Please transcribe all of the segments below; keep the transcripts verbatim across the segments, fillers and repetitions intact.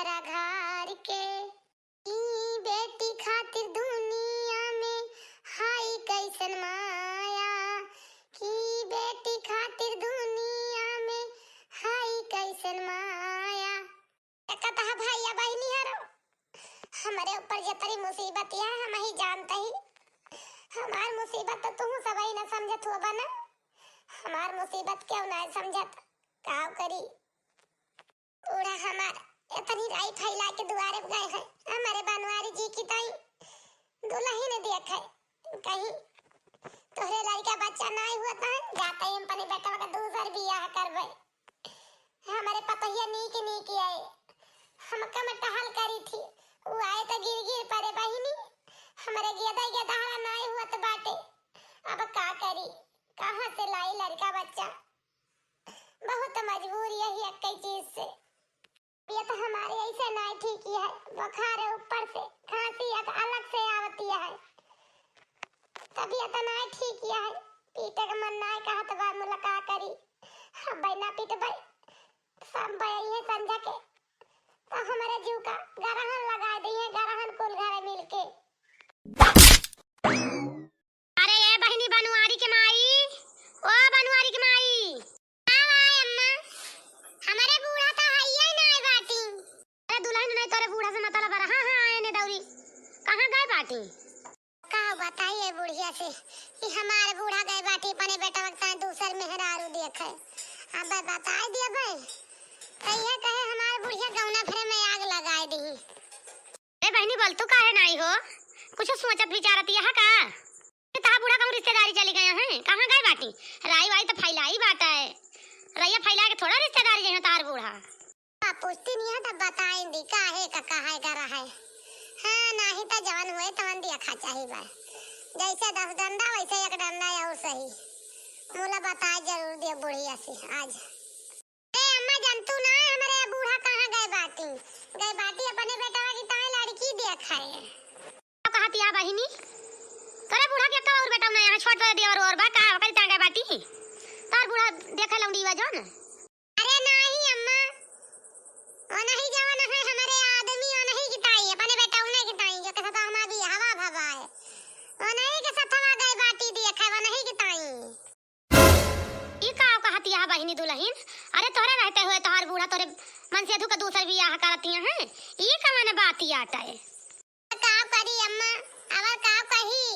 घर के। की बेटी खातिर दुनिया में हाय कैसन माया, की बेटी खातिर दुनिया में हाय कैसन माया। देखत ह भैया बहिनी हरो, हमरे ऊपर जतरी मुसीबत है, हम ही जानत ही। हमार मुसीबत तो तुहू सबही न समझत हुआ बना, हमार मुसीबत क्यों ना समझत, काव करी। बूढ़ा हमार एतनी राई फैला के दुआरे गए हैं, हमरे बनवारी जी की ताई दुलहिन देखे, कहीं तोहरे लड़का बच्चा नाई हुआ तो है, जाते ही हम अपने बेटवा का दूसर बियाह करबे। हमरे पतोहिया नीक नीक आए, हमका में टहल करी थी, उ आए तो गिर गिर पड़े बहिनी, हमरे गेदई के दहरा नाई हुआ तो बाटे, अब का करी, कहाँ से लाई लड़का बच्चा? बहुत मजबूरी है यही एक चीज से। तबियत हमारी ऐसे नाय ठीक है, बुखार है ऊपर से, खांसी एक अलग से आवती है। तबियत नाय ठीक है, पीटे के मन नाय कहत बा, मुला का करी? अब ना पीटबे, सब बई है संझा के, तो हमारे जीव का गरहन लगा दी है, गरहन कुल घर मिलके। अरे ए बहिनी बनवारी के माई, ओ बनवारी के माई। का बा अम्मा? हमरे बूढ़ा त हइये नाय बाटी। अरे दुलहिन नहीं तोरे बूढ़ा से मतलब रहा है, आए ने दौरी। कहाँ गए बाटी? का बताई ए बुढ़िया से कि हमार बूढ़ा गए बाटी अपने बेटवा के साथ दूसर मेहरारू देखे। अब बताई दिया भाई। तो यह कहे हमार बुढ़िया गौना भरे में आग लगाए दी। ए बहिनी, बोल तू काहे नाई हो? कुछ सोचत विचारत यह का? ए, तहार बूढ़ा कहूँ रिश्तेदारी चली गया है? कहाँ गए बाटी? राई वाई तो फैलाई बाटा है। रैया फैला के थोड़ा रिश्तेदारी जइहो तहार बूढ़ा। आप पूछती नहीं है तब बताएं दी, काहे का, काहे का रहा है। हाँ, नाही तो जवन हुए तवन दिया खा चाही बा। जैसे दस डंडा वैसे एक डंडा और सही। मुला बताए जरूर दिया बुढ़िया से आज। ए अम्मा, जानतू ना हमरे बूढ़ा कहाँ गए बाटी? गए बाटी अपने बेटवा की ताई लड़की देखे। का कहत या बहिनी? तोरे बूढ़ा के तो और बेटवा ना यहाँ छोट वाला देवर और बा का, ओकरी ताई गए बाटी? तोर बूढ़ा देखे लौंडी बा जौन। अरे नाही अम्मा, वो नहीं जवन है हमरे आदमी, वो नहीं की ताई, अपने बेटवा नहीं की ताई, जो के साथ हमार बियाहवा भवा है। वो नहीं के साथवा गए बाटी देखे, वो नहीं की ताई। ई का कहत यह बहिनी दुलहिन? अरे तोहरे रहते हुए तोहार बूढ़ा तोहरे मनसेधू का दूसर बियाह करत हैं? ई कवन बात आटे? का करी अम्मा, अवर का कही,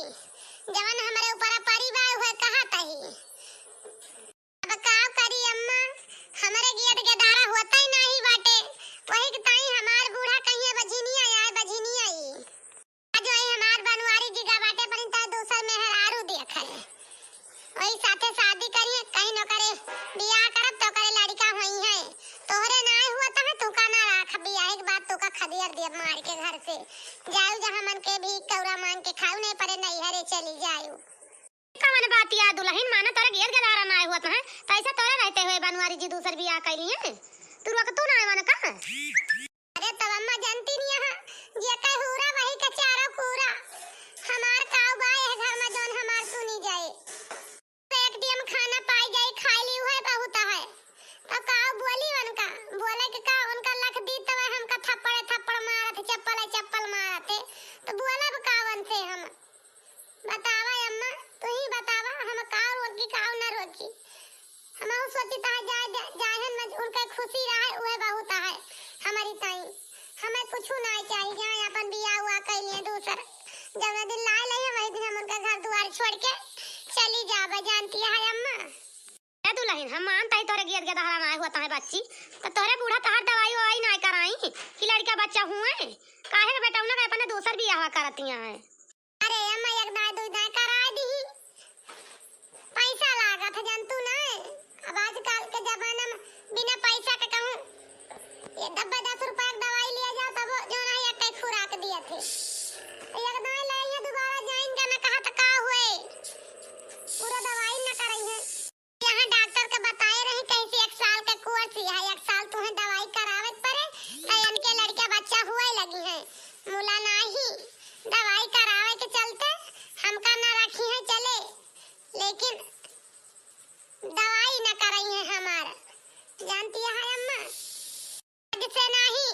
जवन हमरे ऊपर परी बा उहे कहत ही। अब का करी अम्मा, हमरे गेद गेदारा होता ही नाही बाटे, वही के ताई हमार बूढ़ा कहिए बझिनिया आए, बझिनिया आई। आज वही हमार बनवारी जी का बाटे, पर इनका दूसर मेहरारू देखे। वही साथे शादी करिए, कहीं न करे बियाह करब तो करे लड़का होई है। तोहरे ना हुआ तो है, तू का ना राख, बियाह के बाद तू का खदियर दिया मार के घर से। जाऊ जहाँ मन के भी कौरा मांग के खाऊ, नहीं परे नैहरे चली जाऊ। कवन बात या दुलहिन, माना तोरे गेद गेदारा ना हुआ तो है, तैसे तोरे रहते हुए बनवारी जी दूसर बियाह कैली है। तू रोक तू ना आए मानो का? अरे तब अम्मा जानती नहीं है, जे कहे हूरा वही के चारों कूरा। हमार काऊ बा एह घर में जौन हमार सुनी जाए। एक टाइम खाना पाई जाए, खाई ली उहे बहुत है। तो काऊ बोली उनका, बोले के का उनका लख दी तब हमका थप्पड़े थप्पड़ मारत, चप्पल चप्पल मारत है। तो बोलब कावन से हम? बतावा अम्मा, तू ही बतावा, हम काऊ रोकी, काऊ ना रोकी। हमहू सोचित है जाए, जा-, जाहन में उनके खुशी रहे, उहे बहुत है हमारी ताई। हमें कुछ ना चाहिए, जाए अपन बियाह हुआ कैलिए दूसर। जौना दिन लाए लइहे, वही दिन हम उनका घर दुआर छोड़ के चली जाबे, जानती है अम्मा। ए दुलहिन, हम मानत ही तोहरे गेद गेदहरा ना हुआ तहे बच्ची, तो तोहरे बूढ़ा तहार दवाई ववाई ना कराई कि लड़का बच्चा हुए, काहे के बेटा उन्हें अपने दूसर बियाह करतिया है। अरे अम्मा, एक दाई, दुई दाई कराए दीही। पैसा लागत है, जानतू ना। अब आजकल के जमाना में बिना पैसा के कहूँ, ये डब्बे दस रुपया के दवाई लिया जाओ, तब जो ना एक कई खुराक दिए थे। एक दाई लाई है, दोबारा जाइन का ना कहा तो का हुए, पूरा दवाई ना कराई है। यहाँ डॉक्टर के बताए रही, कहीं से एक साल के कोर्स है, एक साल तुम्हें दवाई करावे के पड़े, तो इनके लड़के बच्चा हुए लगी है। मुला नाही, दवाई करावे के चलते हमका ना रखी है चले, लेकिन दवाई ना कराई है हमार, जानती है अम्मा। आज से नाही,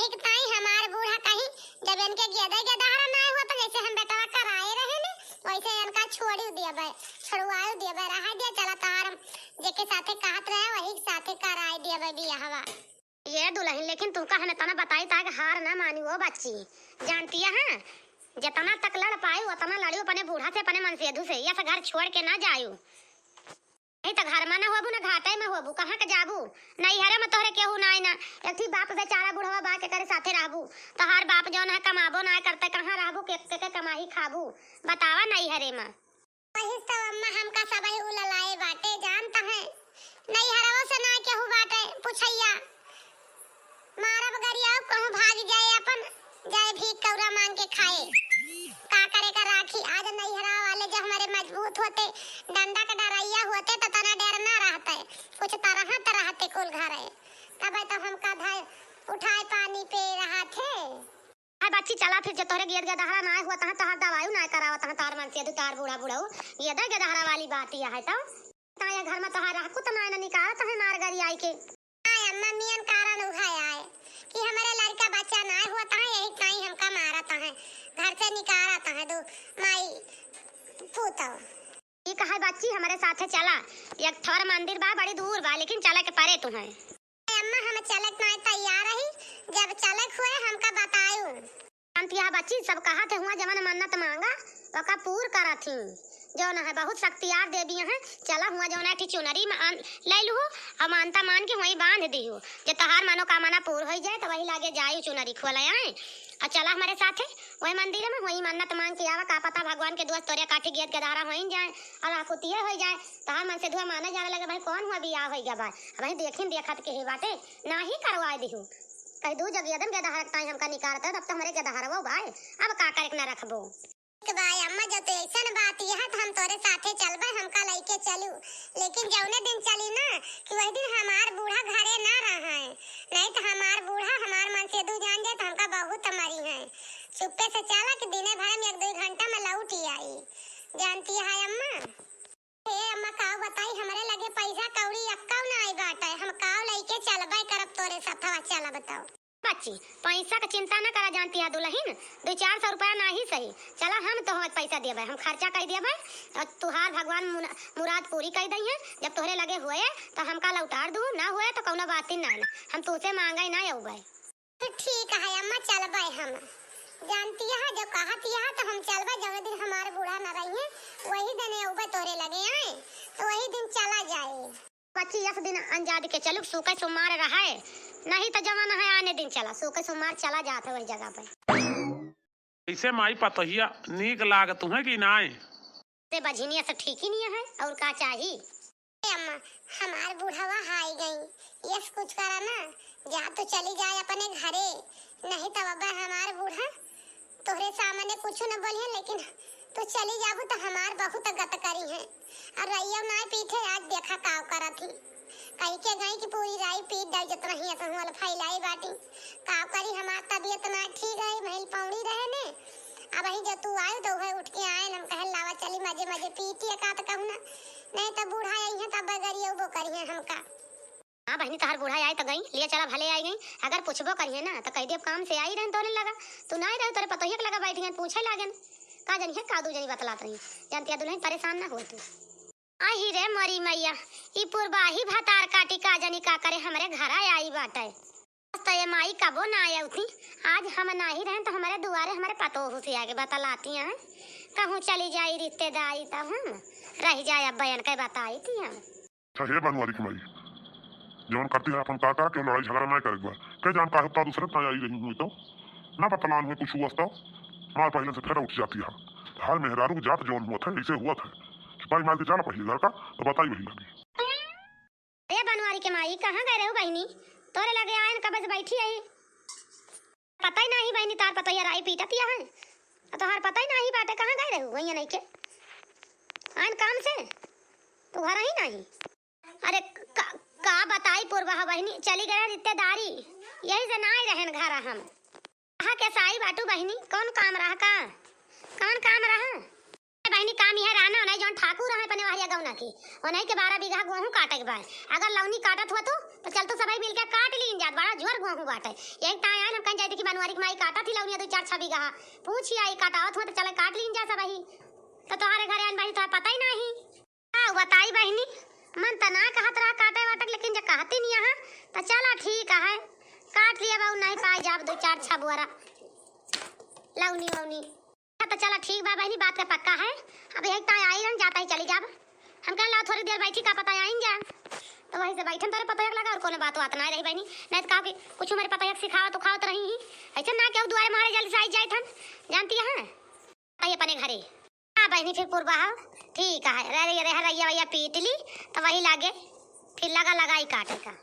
एक ताई हमार बूढ़ा कहीं, जब इनके गेदे गेदहरा नाय हुआ तो जैसे हम बेटवा कराए रहे ने, वैसे इनका छोड़ी दिया बे, छोड़वाए दिया बे, रहा दिया, चला तहार हम जेके साथे कहत रहे वही के साथे कराए दिया बे बियाहवा। ये दुलहिन, लेकिन तुमका हम इतना बताई ताकि हार ना मानी वो बच्ची, जानती है, जितना तक लड़ पाई उतना लड़ियो अपने बूढ़ा से, अपने मनसेधू से, यस घर छोड़ के ना जायू। नहीं त घर में ना होबू, ना घाटे में होबू, कहाँ के जाबू? नैहरे में तोहरे केहू नाई ना, एक ठी बाप बेचारा बुढ़वा बा, केकरे साथे रहबू? तोहार बाप जौन है कमाबो ना करते, कहाँ रहबू? के, के, के कमाही खाबू? बतावा नैहरे में। वही तो अम्मा हमका सबही उललाए बाटे, जानत है। नैहरवो से ना केहू बाटे, पुछैया। मारब गरियाव कहूँ भाग जाए, अपन जाए भीख कौरा मांग के खाए। का करे का राखी, आज नैहरा वाले जो हमरे मजबूत होते, डंडा के डरैया होते तो तना डर ना रहते, कुछ तरह त रहते कुल घरे। तबे तो हमका धाय उठाए पानी पे रहा थे। हाय बच्ची, चला फिर, जे तोहरे गेद गेदहरा नाय हुआ तहाँ तोहार दवाई नाय करावत हैं, तोहार मनसेधू, तोहार बूढ़ा बुढ़ऊ, गेदा गेदहरा वाली बात यह है तो। ताया घर में तोहार रहकू त नाय न निकारत हैं मार गरियाई के। आय अम्मा, मेन कारण उहै आय कि हमरे लड़का बच्चा नाय होत है, यही ताई हमका मारत है, घर से निकारत है दू माई पूतौ। ई कहै बच्ची, हमरे साथे चला, एक ठोर मंदिर बा, बड़ी दूर बा, लेकिन चले के परे तुहै। अम्मा, हम चले के नाय तैयार रही, जब चले के हुए हमका बतायू। जानती है बच्ची, सब कहत है हुआ जवन मन्नत मांगा, ओका पूर करत ही। जौन है बहुत शक्तियार देवी हैं, चला हुआ जौन एक ठी चुनरी मान, ले लू, और मानता मान के वहीं बांध दिहू। जे तोहार मनोकामना पूर होई जाए, तो वही लागे जायू चुनरी खोले आए, और चला हमरे साथे वही मंदिर में, वही मन्नत मांग के आवा, का पता भगवान के दुआ से तोरे काठी गेद गेदहरा होई जाए, और आकुतिये होई जाए। तहार मनसेधुआ माने जाने लगे, भाई कौन हुआ बियाह होई गया बा, भाई देखिन देखत के ही बाटे, नाही करवाए दिहू। कही दू जग यदन गेदहर ताई हमका निकारत है, तब तो हमरे गेदहरवो बाय, अब का करे के ना रखबो। ठीक बाय अम्मा, जब तो ऐसन बात यह है, तो हम तोरे साथे चलबे, हमका लइके चलू, लेकिन जौने दिन चली ना कि वही दिन हमार बूढ़ा घरे ना रहे, नहीं तो हमार बूढ़ा हमार मनसेधू जान जाए तो हमका बहुत मरी है। चुप्पे से चला कि दिने भर में एक दो घंटा में लौट ही आई, जानती है अम्मा। ए अम्मा, काव बताई, हमरे लगे पैसा कौड़ी अक्काव ना आई बाटे, हम काव लइके चलबे करब तोरे सथवा, चला बताओ। बच्ची, पैसा का चिंता ना करा, जानती है दुलहिन, दो चार सौ रुपया नाही सही, चला हम तोहर पैसा देबे, हम खर्चा कई देबे, और तुहार भगवान मुन-, मुराद पूरी कई दई है। जब तोहरे लगे होए तो हमका लौटार दू, ना होए तो कौनो बात ही ना, ना, हम तुसे मांगे ना अउबे। तो ठीक है अम्मा, चलबे हम। जानती है, जो कहत यह तो हम चलबे, जौने दिन हमार बूढ़ा न रही है, वही दिन अउबे तोरे लगे आए, तो वही दिन चला जाए। बच्ची, यस दिन अंजाद के चलुक, सूके सोमार रहे, नहीं तो जवन है आने दिन चला, सूके सोमार चला जात है वही जगह पे। कैसे माई पतोहिया नीक लागत है कि नाय? ते बझिनिया से ठीक ही नहीं है, और का चाही? ए अम्मा, हमार बुढ़वा हाय गई, यस कुछ करा ना, जा तू चली जाए अपने घरे, नहीं तब अब हमार बूढ़ा तोहरे सामने कुछ न बोलिहन, लेकिन तू चली जाबू तो हमार बहुत गत करिहैं। और रइयो नाय पीठे, आज देखा काव करत ही। कही के गई कि पूरी राई पीट डाल, जितना ही ऐसा हुआ फैलाई बाटी। काव करी, हमार तबीयत ना ठीक है, भइल पौड़ी रहे ने। अब ही जो तू आयु तो वह उठ के आए, हम कहे लावा चली मजे मजे पीटी एक आध कहूँ ना। नहीं तो बूढ़ा आई है तब गरियो वो करिहैं हमका। हाँ बहिनी, तहार बूढ़ा आई त गई, लिया चला भले आई गई। अगर पूछबो करिहैं ना त कह देब काम से आई रहन तोरे लगा, तू ना आई रहे, तोरे पतोहिया के लगा बैठ गए, पूछे लागेन। का जनिहैं का दू जनी बतलात रही। जानतिया दुलहिन, परेशान ना हुआ तू। आही रे मोरी मैया, ई पुरबाही भतार काटी का जनी का करे हमरे घरा आई बाटे। आज त ये माई कबो ना आउती, आज हम नाही रहन त हमरे दुआरे हमरे पतोहू से आके बतलाती हैं। कहूँ चली जाई रिश्तेदारी त हम रह जाए, अब बयन के बताई थी हम। अच्छा हे बनवारी की माई, जवन करती है अपन काका के लड़ाई झगड़ा ना करे बा। के जान काहे उतना दूसरे ना आई रही हुई तो ना बतलान हुई कुछ हुआ तो मार पहले से फिर उठ जाती है। हर मेहरारू के जात जवन हुआ था ऐसे हुआ था। सिपाही मार के जाना पहले घर का तो बताई वही लगी। अरे बनवारी के माई, कहाँ गए रहो बहिनी? तोरे लगे आयन कब से बैठी आई, पता ही नाही बहिनी, तार पतोहिया राई पीटत यह है। आ तोहार पता ही नाही बाटे, कहाँ गए रहू? वही नहीं के आन काम से, तू घर ही नाही। अरे का, का बताई पुरबा बहिनी, चली गए रिश्तेदारी, यही से ना आई रहन घर हम। कहाँ के साई बाटू बहिनी, कौन काम रहा का? कौन काम रहा? बहिनी काम इहे रहा ना, ओनही जौन ठाकुर रहे अपने वहरिया गौना की, ओनही के बारह बीघा गोहूँ काटे के बा। अगर लौनी काटत हुआ तो, तो चल तो सबही मिलके काट लीन जात, बड़ा जोर गोहूँ बाटे। यही ताई आइन हम कहीं जाई देखी बनवारी के माई काटत ही लौनी दो चार छह बीघा। पूछी आई काटावत हुआ तो चले काट लीन जा सबही। तो तोहरे घरे आइन बहिनी तोहरा पता ही नाही। का बताई बहिनी, मन त ना कहत रहा काटे वाटे के, लेकिन जब कहती नहीं यहाँ तो चला ठीक है, काट लिया बाऊ, नहीं पाई जाब दो चार छह बोरा लौनी वौनी। तो चला ठीक बा बहिनी, बात का पक्का है। अब यही ताई आई रहन, जाता ही चली जाब। हम कहला थोड़ी देर बैठी, का पता आइन जा। तो वही से बैठन तोरे पतोह के लगा और कोनो बात बात ना रही बहिनी, नहीं तो कहा कि कुछ मेरे पतोह के सिखावत उखावत रही ही। ऐसे ना केहू दुआरे मारे जल्दी से आई जाए थन, जानती है। आई अपने घरे। हाँ बहिनी, फिर पुरबा हो, ठीक है, रह रही रह रैया वैया पीट ली, तो वही लागे फिर लगा लगाई काटे का।